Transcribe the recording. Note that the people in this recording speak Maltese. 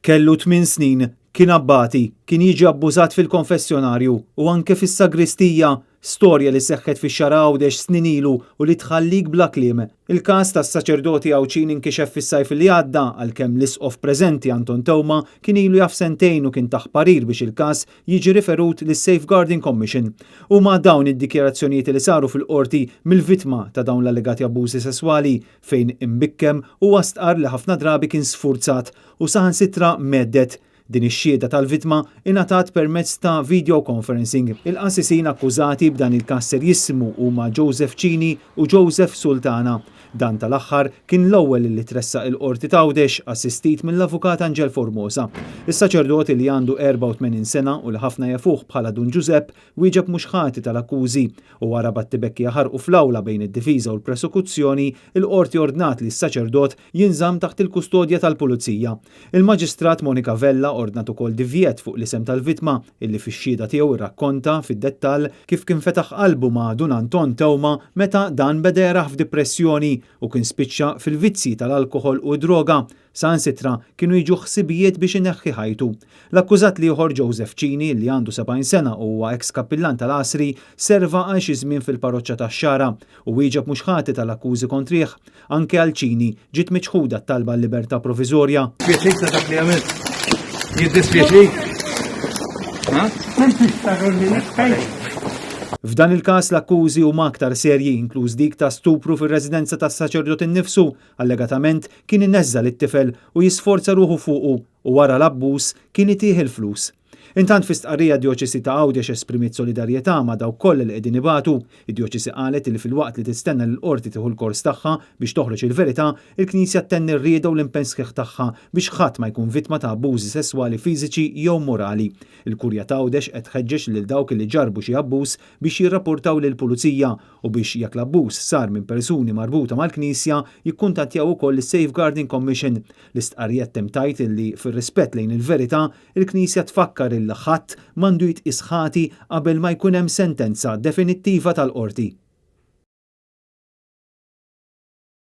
Kellu tmin snin, kien abbati, kien jiġi abbużat fil-konfessjonarju u anke fis-sagristija, storja li seħħet fix-Xagħra Għawdex snin ilu u li tħallik bla kliem. Il-każ tas-saċerdoti Għawdxin inkixef fis-sajf li għadda għalkemm l-Isqof preżenti Anton Teuma kien ilu jaf sentejn u kien tah parir biex il-każ jiġi riferut lis-Safeguarding Commission. Huma dawn id-dikjarazzjonijiet li saru fil-Qorti mill-vittma ta' dawn l-allegati abbużi sesswali fejn imbikkem huwa stqarr li ħafna drabi kien sfurzat u saħansitra mhedded. Din ix-xhieda tal-vittma ingħatat permezz ta' video conferencing. Il-qassisin akkużati b'dan il-każ serjissimu huma Joseph Cini u Joseph Sultana. Dan tal-aħħar kien l-ewwel li tressaq il-Qorti t'Għawdex assistit mill-Avukat Angel Formosa. Is-saċerdot li għandu 84 sena u li ħafna jafuh bħala Dun Ġużepp wieġeb mhux ħati tal-akkużi u wara battibekki jaħarqu fl-awla bejn id-difiża u l-prosekuzzjoni, il-Qorti ordnat li s-saċerdot jinżamm taħt il-kustodja tal-Pulizija. Il-Maġistrat Monica Vella ordnat ukoll divjett fuq l-isem tal-vittma illi fix-xhieda tiegħu rrakkonta fid-dettall kif kien fetaħ qalbu ma' Dun Anton Teuma meta dan beda jrah f'dipressjoni u kien spiċċa fil-vizzji tal-alkoħol u d-droga. Saħansitra kienu jiġuh ħsibijiet biex ineħħi ħajtu. L-akkużat l-ieħor Joseph Cini li għandu 70 sena u huwa eks kappillan tal-Għasri serva għal xi żmien fil-parroċċa tax-Xagħra u wieġeb mhux ħati tal-akkużi kontrih. Anke għal Cini ġiet miċħuda t-talba għal-libertà proviżorja. Dispjaċik ta' dak li għamilt? Jiddispjaċik? F'dan il-każ l-akkużi huma aktar serji, inkluż dik ta' stupru fir-residenza tas-saċerdot innifsu. Allegatament kien ineżża' lit-tifel u jisforza ruħu fuqu u wara l-abbuż kien itih il-flus. Intant fi stqarrija d-Djoċesi ta' Għawdex esprimiet solidarjetà ma' dawk kollha li qegħdin ibatu. Id-Djoċesi qalet li filwaqt li tistenna li l-Qorti tieħu l-kors tagħha biex toħroġ il-verità, il-Knisja ttenni r-rieda u l-impenn sħiħ tagħha biex ħadd ma jkun vittma ta' abbużi sesswali fiżiċi jew morali. Il-Kurja t'Għawdex qed tħeġġeġ lil dawk li ġarrbu xi abbuż biex jirrapportaw lill-Pulizija u biex jekk l-abbuż sar minn persuni marbuta mal-Knisja jikkuntattjaw ukoll lis-Safeguarding Commission. L-istqarrija ttemm tgħid li fir-rispett lejn il-verità, il-Knisja tfakkar illi ħadd m'għandu jitqies ħati qabel ma jkun hemm sentenza definittiva tal-Qorti.